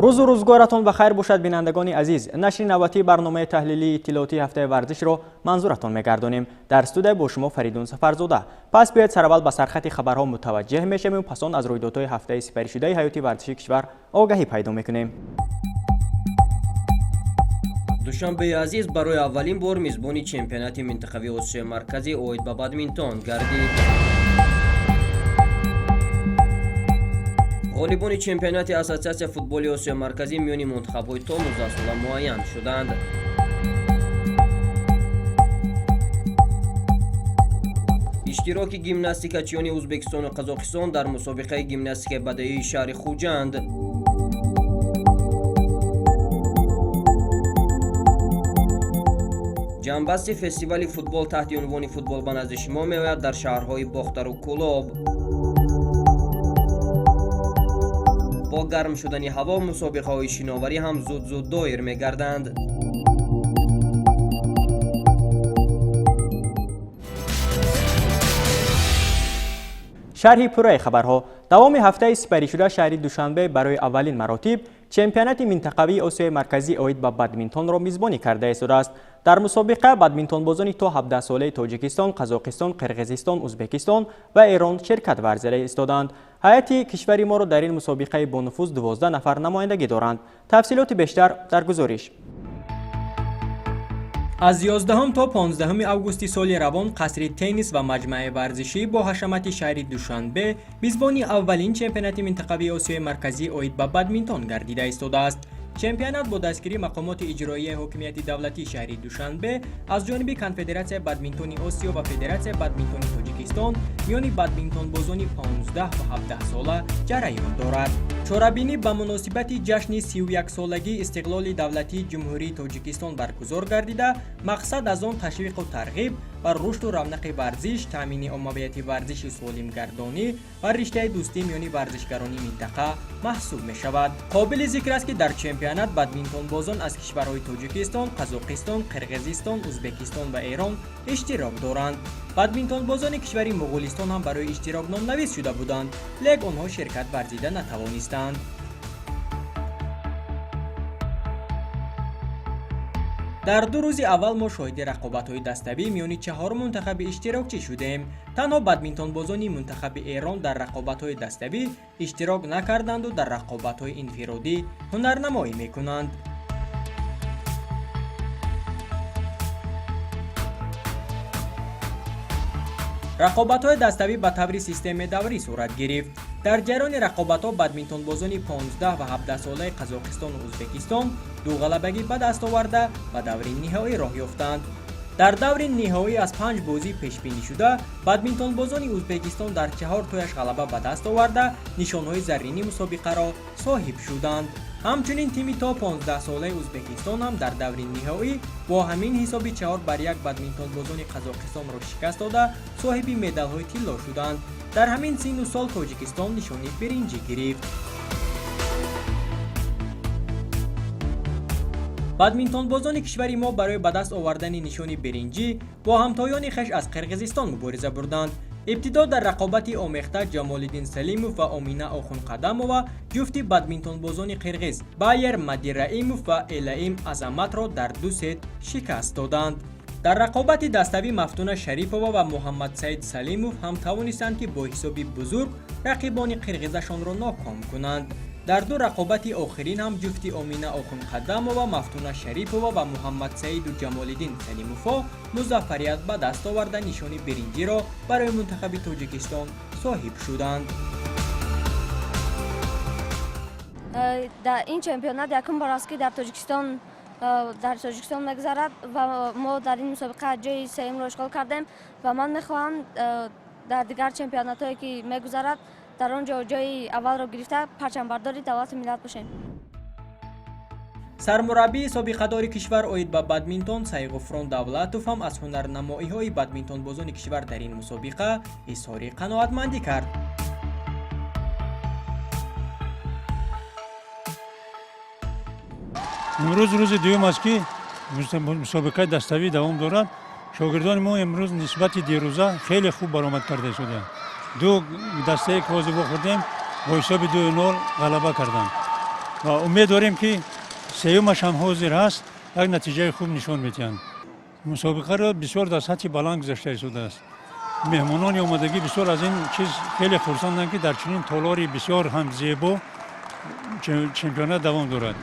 Рӯзу рӯзгоратон ба хайр бошад, бинандагони азиз. Нашри навбатии барномаи таҳлилии иттилоотии ҳафтаи варзишро манзуратон мегардонем. Дар студия бо шумо Фаридун Сафарзода. Пас биёед сараввал ба сархати хабарҳо мутаваҷҷеҳ мешавем, пас он аз рӯйдодҳои ҳафтаи сипаришудаи ҳаёти варзишии кишвар огаҳӣ пайдо мекунем. Душанбеи азиз барои аввалин бор мизбони чемпионати минтақавии Осиёи Марказӣ оид ба бадминтон гардид. Ғолибони чемпионати Ассотсиатсияи футболи Осиёи Марказӣ миёни мунтахабҳои то 19 сола муайян шуданд. Иштироки гимнастикачиёни Ӯзбекистону Қазоқистон дар мусобиқаи гимнастикаи бадаии шаҳри Хуҷанд. Ҷамъбасти фестивали футбол таҳти унвони «Футбол ба назди шумо меояд» дар шаҳрҳои Бохтару Кӯлоб. Бо гарм шудани ҳаво мусобиқаҳои шиноварӣ ҳам зуд-зуд доир мегарданд. Шарҳи пурраи хабарҳо. Давоми ҳафтаи сипаришуда шаҳри Душанбе барои аввалин маротиб чемпионати минтақавии Осиёи Марказӣ оид ба бадминтонро мизбонӣ карда истодааст. Дар мусобиқа бадминтонбозони то 17 солаи Тоҷикистон, Қазоқистон, Қирғизистон, Ӯзбекистон ва Эрон ширкат варзида истоданд. Ҳайати кишвари моро дар ин мусобиқаи бонуфуз 12 нафар намояндагӣ доранд. Тафсилоти бештар дар гузориш. Аз 11 то 15 августи соли равон қасри теннис ва маҷмӯаи варзишӣ бо ҳашамати шаҳри Душанбе мизбони аввалин чемпионати минтақавии Осиёи Марказӣ оид ба бадминтон гардида истодааст. Чемпионат бо дастгирии мақомоти иҷроияи ҳокимияти давлатии шаҳри Душанбе аз ҷониби Конфедератсияи бадминтони Осиё ва Федератсияи бадминтони Тоҷикистон миёни бадминтонбозони 15 ва 17 сола ҷараён дорад. Чорабинӣ ба муносибати ҷашни 31-солагии истиқлоли давлатии Ҷумҳурии Тоҷикистон баргузор гардида, мақсад аз он ташвиқу тарғиб ва рушду равнақи варзиш, таъмини оммавияти варзиши солимгардонӣ ва риштаи дӯстӣ миёни варзишгарони минтақа маҳсуб мешавад. Қобили зикр аст, ки дар чемпионат бадминтонбозон аз кишварҳои Тоҷикистон, Қазоқистон, Қирғизистон, Ӯзбекистон ва Эрон иштирок доранд. Бадминтонбозони кишвари Муғулистон ҳам барои иштирок номнавис шуда буданд, лек онҳо ширкат варзида натавонистанд. Дар 2 рӯзи аввал мо шоҳиди рақобатҳои даставӣ миёни чаҳор мунтахаби иштирокчӣ шудем. Танҳо бадминтонбозони мунтахаби Эрон дар рақобатҳои даставӣ иштирок накарданду дар рақобатҳои инфиродӣ ҳунарнамоӣ мекунанд. Рақобатҳои даставӣ ба таври системаи даврӣ сурат гирифт. Дар ҷараёни рақобатҳо бадминтонбозони 15 ва 17 солаи Қазоқистону Ӯзбекистон ду ғалабагӣ ба даст оварда ба даври ниҳоӣ роҳ ёфтанд. Дар даври ниҳоӣ аз 5 бозӣ пешбинӣ шуда бадминтонбозони Ӯзбекистон дар 4 тояш ғалаба ба даст оварда нишонҳои заррини мусобиқаро соҳиб шуданд. Ҳамчунин тими то 15 солаи Ӯзбекистон ҳам дар даври ниҳоӣ бо ҳамин ҳисоби 4-1 бадминтонбозони Қазоқистонро шикаст дода соҳиби медалҳои тилло шуданд. Дар ҳамин синну сол Тоҷикистон нишони биринҷӣ гирифт. Бадминтонбозони кишвари мо барои ба даст овардани нишони биринҷӣ бо ҳамтоёни хеш аз Қирғизистон мубориза бурданд. Ибтидо дар рақобати омехта Ҷамолиддин Салимов ва Омина Охунқадамова ҷуфти бадминтонбозони қирғиз Байер Мадираимов ва Элаим Азаматро дар 2 сет шикаст доданд. Дар рақобати даставӣ Мафтуна Шарипова ва Муҳаммадсаид Салимов ҳам тавонистанд, ки бо ҳисоби бузург рақибони қирғизашонро ноком кунанд. Дар ду рақобати охирин ҳам ҷуфти Омина Охунқадамова, Мафтуна Шарипова ва Муҳаммадсаиду Ҷамолиддин Салимовҳо музаффарият ба даст оварда нишони биринҷиро барои мунтахаби Тоҷикистон соҳиб шуданд. Дар ин чемпионат якум бор аст, ки дар Тоҷикистон мегузарад ва мо дар ин мусобиқа ҷои сеюмро ишғол кардем ва ман мехоҳам дар дигар чемпионатҳое, ки мегузарад, дар он ҷо ҷои аввалро гирифта парчамбардори давлату миллат бошем. Сармураббии собиқадори кишвар оид ба бадминтон Сайғуфрон Давлатов ҳам аз ҳунарнамоиҳои бадминтонбозони кишвар дар ин мусобиқа изҳори қаноатмандӣ кард. Имрӯз рӯзи дуюм аст, ки мусобиқаи даставӣ давом дорад. Шогирдони мо имрӯз нисбати дирӯза хеле хуб баромад карда шуданд. Ду дастае, ки ҳозир вохӯрдем, бо ҳисоби 2-0 ғалаба карданд. Ва умед дорем, ки сеюмаш ҳам ҳозир ҳаст, як натиҷаи хуб нишон медиҳанд. Мусобиқаро бисёр дар сатҳи баланд гузашта истодааст. Меҳмонони омодагӣ бисёр аз ин чиз хеле хурсанданд, ки дар чунин толори бисёр ҳам зебо чемпионат давом дорад.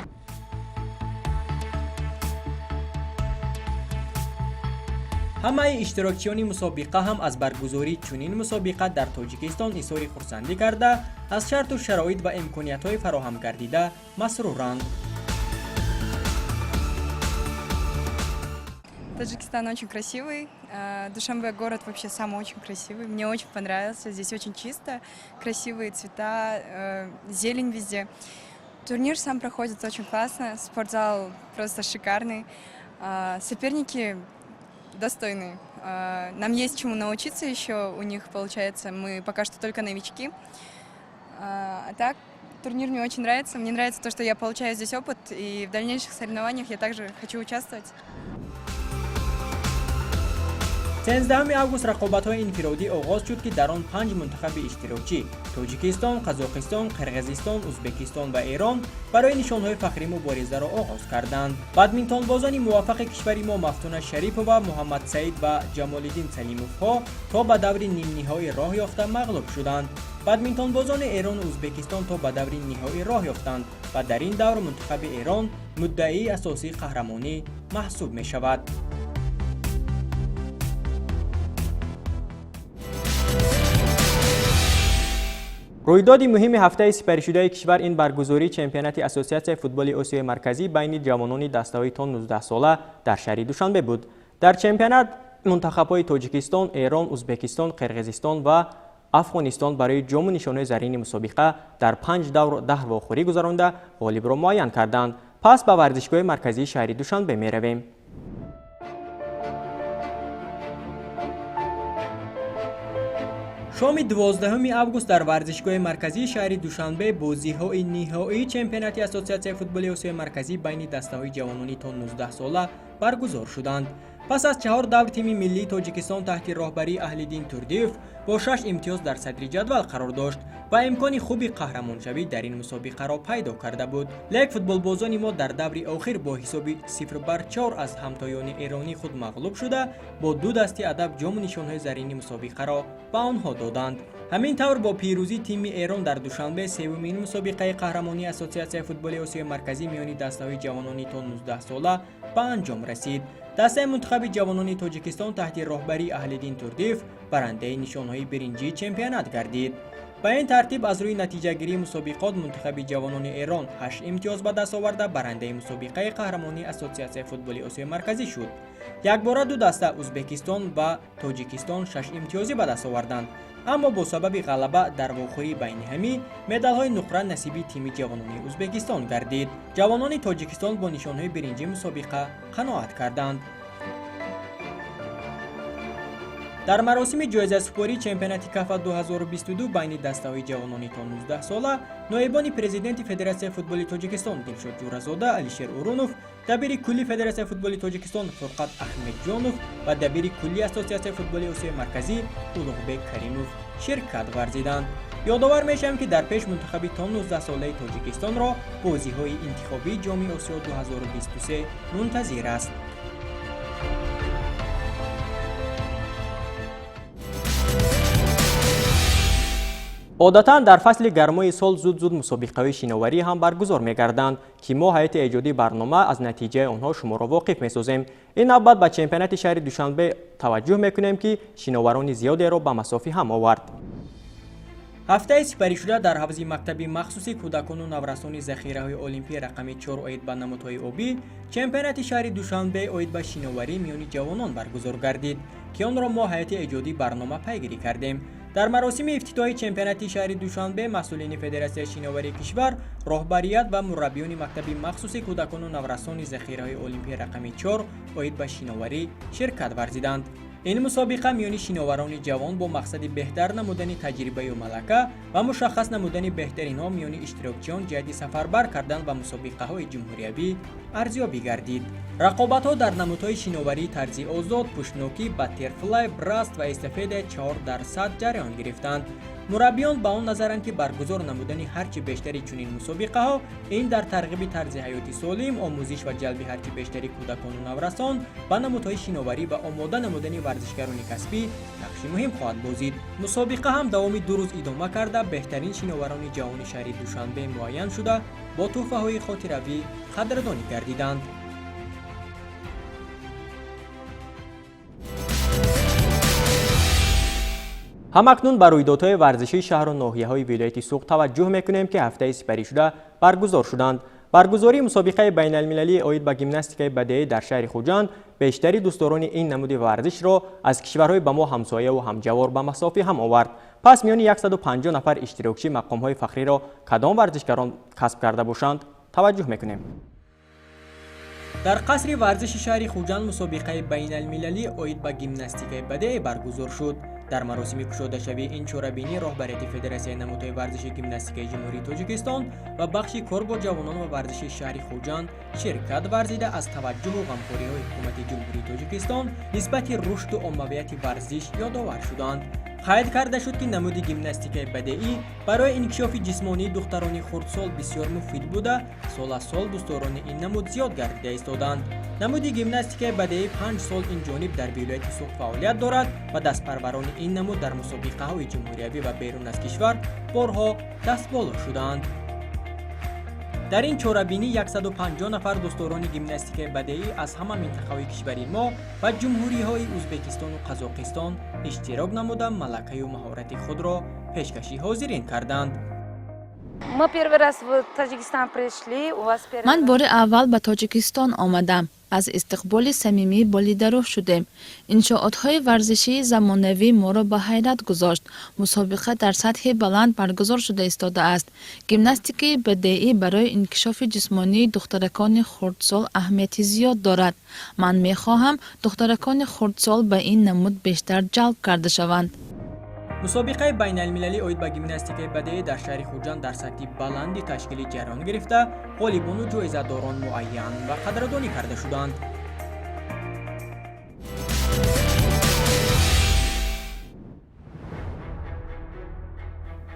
Ҳамаи иштирокчиёни мусобиқа ҳам аз баргузории чунин мусобиқа дар Тоҷикистон изҳори хурсандӣ карда, аз шарту шароит ва имкониятҳои фароҳам гардида масруранд. Таджикистан очень красивый. Душанбе город вообще сам очень красивый. Мне очень понравился. Здесь очень чисто, красивые цвета, зелень везде. Турнир сам проходит очень классно. Спортзал просто шикарный. Соперники достойные. Нам есть чему научиться еще у них, получается. Мы пока что только новички. А так, турнир мне очень нравится. Мне нравится то, что я получаю здесь опыт, и в дальнейших соревнованиях я также хочу участвовать. 13 август рақобатҳои инфиродӣ оғоз шуд, ки дар он панҷ мунтахаби иштирокчӣ Тоҷикистон, Қазоқистон, Қирғизистон, Узбекистон ва Эрон барои нишонҳои фахрӣ муборизаро оғоз карданд. Бадминтонбозони муваффақи кишвари мо Мафтуна Шарипова, Муҳаммадсаид ва Ҷамолиддин Салимовҳо то ба даври нимниҳоӣ роҳ ёфта, мағлуб шуданд. Бадминтонбозони Эрону Узбекистон то ба даври ниҳоӣ роҳ ёфтанд ва дар ин давр мунтахаби Эрон муддаии асосии қаҳрамонӣ маҳсуб мешавад. Рӯйдоди муҳими ҳафтаи сипаришудаи кишвар ин баргузории чемпионати Ассотсиатсияи футболи Осиёи Марказӣ байни ҷавонони дастаҳои то 19 сола дар шаҳри Душанбе буд. Дар чемпионат мунтахабҳои Тоҷикистон, Эрон, Узбекистон, Қирғизистон ва Афғонистон барои ҷому нишонҳои заррини мусобиқа дар панҷ давр 10 вохӯрӣ гузаронда, ғолибро муайян карданд. Пас ба варзишгоҳи марказии шаҳри Душанбе меравем. Шоми 12 август дар варзишгоҳи марказии шаҳри Душанбе бозиҳои ниҳоии чемпионати Ассотсиатсияи футболи Осиёи Марказӣ байни дастаҳои ҷавонони то 19 сола баргузор шуданд. Пас аз чаҳор давр тими миллии Тоҷикистон таҳти роҳбарии Аҳлиддин Турдиев бо шаш имтиёз дар садри ҷадвал қарор дошт ва имкони хуби қаҳрамоншавӣ дар ин мусобиқаро пайдо карда буд. Лек футболбозони мо дар даври охир бо ҳисоби 0-4 аз ҳамтоёни эронии худ мағлуб шуда, бо ду дасти адаб ҷому нишонҳои заррини мусобиқаро ба онҳо доданд. Ҳамин тавр, бо пирӯзии тими Эрон дар Душанбе севумин мусобиқаи қаҳрамонии Ассотсиатсияи футболи Осиёи Марказӣ миёни дастаҳои ҷавонони то 19 сола ба анҷом расид. Дастаи мунтахаби ҷавонони Тоҷикистон таҳти роҳбарии Аҳлиддин Турдиев барандаи нишонҳои биринҷии чемпионат гардид. Ба ин тартиб, аз рӯи натиҷагирии мусобиқот мунтахаби ҷавонони Эрон ҳашт имтиёз ба даст оварда, барандаи мусобиқаи қаҳрамонии Ассотсиатсияи футболи Осиёи Марказӣ шуд. Якбора ду даста Узбекистон ва Тоҷикистон шаш имтиёзӣ ба даст оварданд, аммо бо сабаби ғалаба дар вохӯрии байни ҳамӣ медалҳои нуқра насиби тими ҷавонони Узбекистон гардид. Ҷавонони Тоҷикистон бо нишонҳои биринҷии мусобиқа қаноат карданд. Дар маросими ҷоизасупории чемпионати КАФА 2022 байни дастаҳои ҷавонони то 19 сола ноибони президенти Федератсияи футболи Тоҷикистон Дилшод Ҷӯразода, Алишер Урунов, дабири кулли Федератсияи футболи Тоҷикистон Фурқат Аҳмедҷонов ва дабири кулли Ассотсиатсияи футболи Осиёи Марказӣ Улуғбек Каримов ширкат варзиданд. Ёдовар мешавем, ки дар пеш мунтахаби то 19 солаи Тоҷикистонро бозиҳои интихобии Ҷоми Осиё 2023 мунтазир аст. Одатан дар фасли гармои сол зуд-зуд мусобиқаҳои шиноварӣ ҳам баргузор мегарданд, ки мо, ҳайати эҷодии барнома, аз натиҷаи онҳо шуморо воқиф месозем. Ин навбат ба чемпионати шаҳри Душанбе таваҷҷӯҳ мекунем, ки шиноварони зиёдеро ба масофи ҳам овард. Ҳафтаи сипаришуда дар ҳавзи мактаби махсуси кӯдакону наврасони захираҳои олимпӣ рақами 4 оид ба намудҳои обӣ чемпионати шаҳри Душанбе оид ба шиноварӣ миёни ҷавонон баргузор гардид, ки онро мо, ҳайати эҷодии барнома, пайгирӣ кардем. Дар маросими ифтитоҳи чемпионати шаҳри Душанбе масъулини Федератсияи шиноварии кишвар, роҳбарият ва мураббиёни мактаби махсуси кӯдакону наврасони захираҳои олимпӣ рақами 4 оид ба шиноварӣ ширкат варзиданд. Ин мусобиқа миёни шиноварони ҷавон бо мақсади беҳтар намудани таҷрибаю малака ва мушаххас намудани беҳтаринҳо миёни иштирокчиён ҷиҳати сафарбар кардан ба мусобиқаҳои ҷумҳуриявӣ арзёбӣ гардид. Рақобатҳо дар намудҳои шиноварии тарзи озод, пуштнокӣ, баттерфлай, браст ва эстафетаи 4 дар 100 ҷараён гирифтанд. Мураббиён ба он назаранд, ки баргузор намудани ҳарчи бештари чунин мусобиқаҳо ин дар тарғиби тарзи ҳаёти солим, омӯзиш ва ҷалби ҳарчи бештари кӯдакону наврасон ба намудҳои шиноварӣ ва омода намудани варзишгарони касбӣ нақши муҳим хоҳад бозид. Мусобиқа ҳам давоми 2 рӯз идома карда, беҳтарин шиноварони ҷавони шаҳри Душанбе муайян шуда, бо тӯҳфаҳои хотиравӣ қадрдонӣ гардиданд. Ҳамакнун ба рӯйдодҳои варзишии шаҳру ноҳияҳои вилояти Суғд таваҷҷӯҳ мекунем, ки ҳафтаи сипаришуда баргузор шуданд. Баргузории мусобиқаи байналмилалии оид ба гимнастикаи бадеӣ дар шаҳри Хуҷанд бештари дӯстдорони ин намуди варзишро аз кишварҳои ба мо ҳамсояву ҳамҷавор ба масофӣ ҳам овард. Пас миёни 150 нафар иштирокчӣ мақомҳои фахриро кадом варзишгарон касб карда бошанд, таваҷҷӯҳ мекунем. Дар қасри варзиши шаҳри Хуҷанд мусобиқаи байналмилалӣ оид ба гимнастикаи бадеӣ баргузор шуд. Дар маросими кушодашавии ин чорабинӣ роҳбарияти Федератсияи намудҳои варзиши гимнастикаи Ҷумҳурии Тоҷикистон ва бахши кор бо ҷавонон ва варзиши шаҳри Хуҷанд ширкат варзида, аз таваҷҷӯҳу ғамхориҳои ҳукумати Ҷумҳурии Тоҷикистон нисбати рушду оммавияти варзиш ёдовар шуданд. Қайд карда шуд, ки намуди гимнастикаи бадеӣ барои инкишофи ҷисмонии духтарони хурдсол бисёр муфид буда, сол аз сол дӯстдорони ин намуд зиёд гардида истоданд. Намуди гимнастикаи бадеӣ 5 сол ин ҷониб дар вилояти Суғд фаъолият дорад ва дастпарварони ин намуд дар мусобиқаҳои ҷумҳуриявӣ ва берун аз кишвар борҳо дастболо шудаанд. Дар ин чорабинӣ 150 нафар дӯстдорони гимнастикаи бадеӣ аз ҳама минтақаҳои кишвари мо ва ҷумҳуриҳои Ӯзбекистону Қазоқистон иштирок намуда, малакаю маҳорати худро пешкаши ҳозирин карданд. Ман бори аввал ба Тоҷикистон омадам. Аз истиқболи самимӣ болидаруҳ шудем. Иншоотҳои варзишии замонавӣ моро ба ҳайрат гузошт. Мусобиқа дар сатҳи баланд баргузор шуда истодааст. Гимнастикаи бадеӣ барои инкишофи ҷисмонии духтаракони хурдсол аҳамияти зиёд дорад. Ман мехоҳам духтаракони хурдсол ба ин намуд бештар ҷалб карда шаванд. Мусобиқаи байналмилалӣ оид ба гимнастикаи бадеӣ дар шаҳри Хуҷанд дар сатҳи баланди ташкилӣ ҷараён гирифта, ғолибону ҷоизадорон муайян ва қадрдонӣ карда шуданд.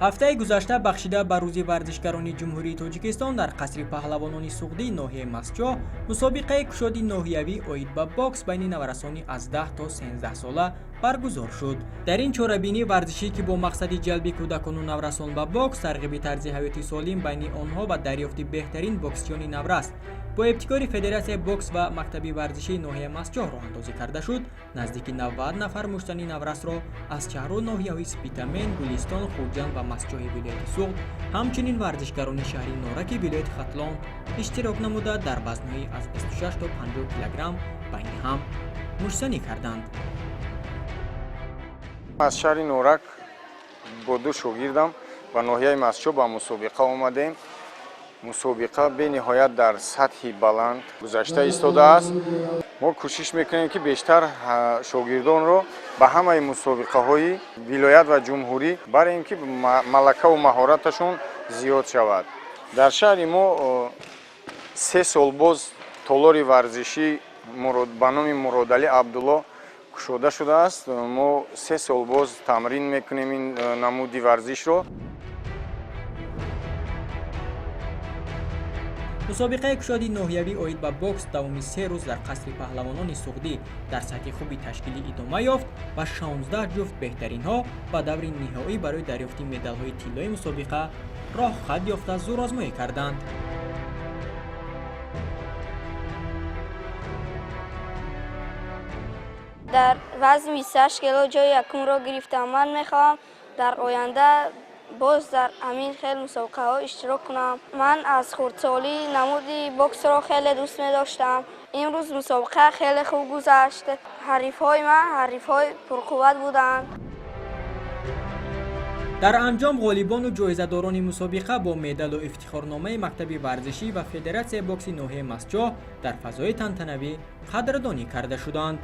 Ҳафтаи гузашта бахшида ба рӯзи варзишгарони Ҷумҳурии Тоҷикистон дар қасри паҳлавонони Суғдии ноҳияи Мастчоҳ мусобиқаи кушоди ноҳиявӣ оид ба бокс байни наврасони аз 10 то 13 сола баргузор шуд. Дар ин чорабинӣ варзишӣ, ки бо мақсади ҷалби кӯдакону наврасон ба бокс, тарғиби тарзи ҳаёти солим байни онҳо ва дарёфти беҳтарин боксчиёни наврас бо ибтикори Федератсияи бокс ва мактаби варзишии ноҳияи Мастчоҳ роҳандозӣ карда шуд, наздики 90 нафар муштани наврасро аз шаҳру ноҳияҳои Спитамен, Гулистон, Хуҷанд ва Мастчоҳи вилояти Суғд, ҳамчунин варзишгарони шаҳри Нораки вилояти Хатлон иштирок намуда, дар вазнҳои аз 26 то 50 килограмм байни ҳам муштзанӣ карданд. Аз шаҳри Норак бо 2 шогирдам ба ноҳияи Мастчоҳ ба мусобиқа омадем. Мусобиқа бениҳоят дар сатҳи баланд гузашта истодааст. Мо кӯшиш мекунем, ки бештар шогирдонро ба ҳамаи мусобиқаҳои вилоят ва ҷумҳурӣ барем, ки малакаву маҳораташон зиёд шавад. Дар шаҳри мо 3 сол боз толори варзишӣ ба номи Муродалӣ Абдулло кушода шудааст. Мо 3 сол боз тамрин мекунем ин намуди варзишро. Мусобиқаи кушоди ноҳиявӣ оид ба бокс давоми 3 рӯз дар қасри паҳлавонони Суғдӣ дар сатҳи хуби ташкилӣ идома ёфт ва 16 ҷуфт беҳтаринҳо ба даври ниҳоӣ барои дарёфти медалҳои тиллои мусобиқа роҳ хат ёфта зӯрозмоӣ карданд. Дар вазни 28 кило ҷои якумро гирифтам. Ман мехоҳам дар оянда боз дар ҳамин хел мусобиқаҳо иштирок кунам. Ман аз хурдсолӣ намуди боксро хеле дӯст медоштам. Имрӯз мусобиқа хеле хуб гузашт. Ҳарифҳои ман ҳарифҳои пурқувват буданд. Дар анҷом ғолибону ҷоизадорони мусобиқа бо медалу ифтихорномаи мактаби варзишӣ ва Федератсияи бокси ноҳияи Мастчоҳ дар фазои тантанавӣ қадрдонӣ карда шуданд.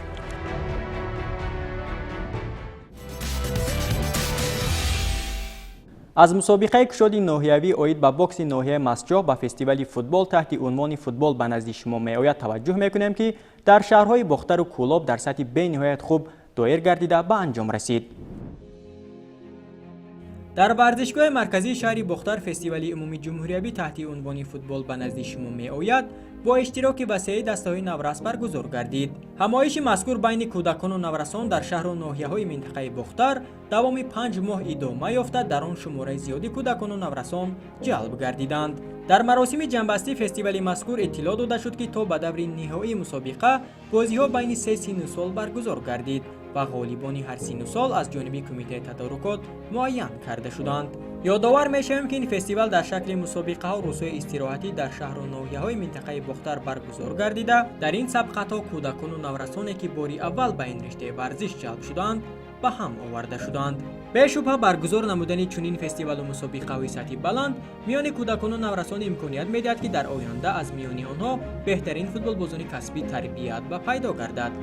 Аз мусобиқаи кушоди ноҳиявӣ оид ба бокси ноҳияи Мастчоҳ ба фестивали футбол таҳти унвони «Футбол ба назди шумо меояд» таваҷҷӯҳ мекунем, ки дар шаҳрҳои Бохтару Кӯлоб дар сатҳи бениҳоят хуб доир гардида ба анҷом расид. Дар варзишгоҳи марказии шаҳри Бохтар фестивали умумии ҷумҳуриявӣ таҳти унвони «Футбол ба назди шумо меояд» бо иштироки васеи дастаҳои наврас баргузор гардид. Ҳамоиши мазкур байни кӯдакону наврасон дар шаҳру ноҳияҳои минтақаи Бохтар давоми 5 моҳ идома ёфта, дар он шумораи зиёди кӯдакону наврасон ҷалб гардиданд. Дар маросими ҷамъбастии фестивали мазкур иттилоъ дода шуд, ки то ба даври ниҳоии мусобиқа бозиҳо байни се синну сол баргузор гардид ва ғолибони ҳар синну сол аз ҷониби кумитаи тадорукот муайян карда шуданд. Ёдовар мешавем, ки ин фестивал дар шакли мусобиқаҳо рӯзҳои истироҳатӣ дар шаҳру ноҳияҳои минтақаи Бохтар баргузор гардида, дар ин сабқатҳо кӯдакону наврасоне, ки бори аввал ба ин риштаи варзиш ҷалб шудаанд, ба ҳам оварда шуданд. Бешубҳа, баргузор намудани чунин фестивалу мусобиқаҳои сатҳи баланд миёни кӯдакону наврасон имконият медиҳад, ки дар оянда аз миёни онҳо беҳтарин футболбозони касбӣ тарбият ва пайдо гардад.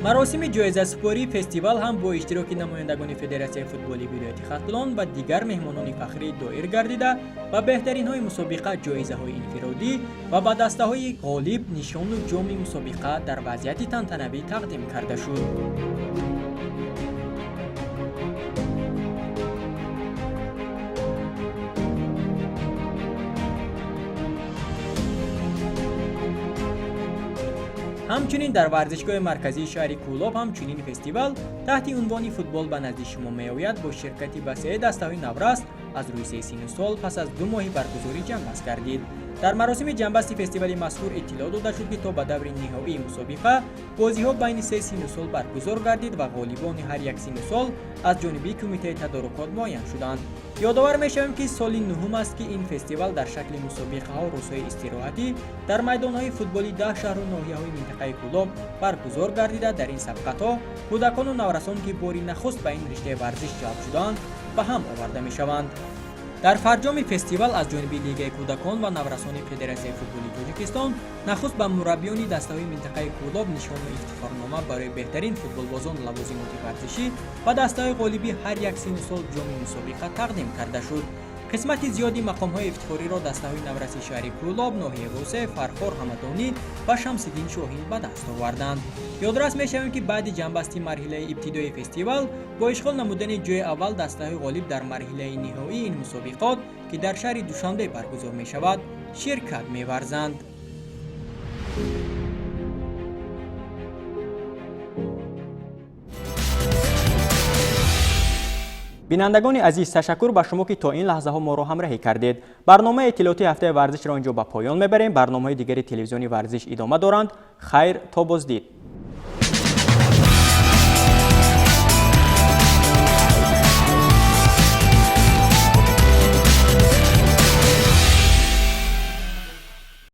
Маросими ҷоизасупории фестивал ҳам бо иштироки намояндагони Федератсияи футболи вилояти Хатлон ва дигар меҳмонони фахрӣ доир гардида, ба беҳтаринҳои мусобиқа ҷоизаҳои инфиродӣ ва ба дастаҳои ғолиб нишону ҷоми мусобиқа дар вазъияти тантанавӣ тақдим карда шуд. Ҳамчунин дар варзишгоҳи марказии шаҳри Кӯлоб ҳам чунин фестивал таҳти унвони «Футбол ба назди шумо меояд» бо ширкати васеи дастаҳои наврас аз рӯи се синну сол пас аз 2 моҳи баргузорӣ ҷамъбаст гардид. Дар маросими ҷамъбасти фестивали мазкур иттилоъ дода шуд, ки то ба даври ниҳоии мусобиқа бозиҳо байни се синну сол баргузор гардид ва ғолибони ҳар як синну сол аз ҷониби кумитаи тадорукот муайян шуданд. Ёдовар мешавем, ки соли нуҳум аст, ки ин фестивал дар шакли мусобиқаҳо рӯзҳои истироҳатӣ дар майдонҳои футболи 10 шаҳру ноҳияҳои минтақаи Кӯлоб баргузор гардида, дар ин сабқатҳо кӯдакону наврасон, ки бори нахуст ба ин риштаи варзиш ҷалб шудаанд, ба ҳам оварда мешаванд. Дар фарҷоми фестивал аз ҷониби Лигаи кӯдакон ва наврасони Федератсияи футболи Тоҷикистон нахуст ба мураббиёни дастаҳои минтақаи Кӯлоб нишону ифтихорнома, барои беҳтарин футболбозон лавозимоти варзишӣ ва дастаҳои ғолиби ҳар як синну сол ҷоми мусобиқа тақдим карда шуд. Қисмати зиёди мақомҳои ифтихориро дастаҳои навраси шаҳри Кӯлоб, ноҳияи Восе, Фархор, Ҳамадонӣ ва Шамсиддин Шоҳин ба даст оварданд. Ёдрас мешавем, ки баъди ҷамъбасти марҳилаи ибтидоии фестивал бо ишғол намудани ҷои аввал дастаҳои ғолиб дар марҳилаи ниҳоии ин мусобиқот, ки дар шаҳри Душанбе баргузор мешавад, ширкат меварзанд. Бинандагони азиз, ташаккур ба шумо, ки то ин лаҳзаҳо моро ҳамроҳӣ кардед. Барномаи иттилоотии ҳафтаи варзишро ин ҷо ба поён мебарем. Барномаҳои дигари телевизиони Варзиш идома доранд. Хайр, то боздид.